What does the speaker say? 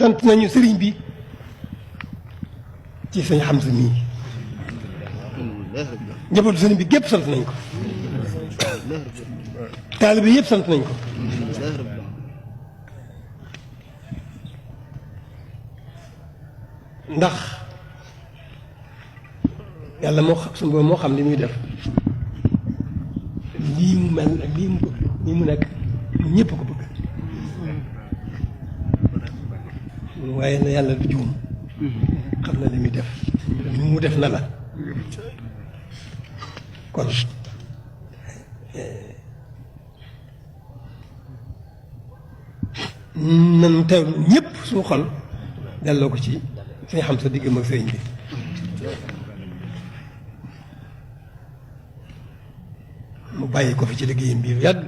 sant nañu sëriñ bi ci sëñ Hamza mii njabootu sëriñ bi gépp sant nañ ko taalibe yëpp sant nañ ko ndax yàlla moo xam suñu boobu moo xam li muy def lii mu mel ak lii mu bëgg lii mu nekk ñëpp ko bëgg waaye na yàlla du juum xam na li muy def li mu def na la kon nan teew ñëpp suñu xol delloo ko ci suñu xam sa diggam ak sëriñ bi mu bàyyi ko fi ci liggéeyam biir yàgg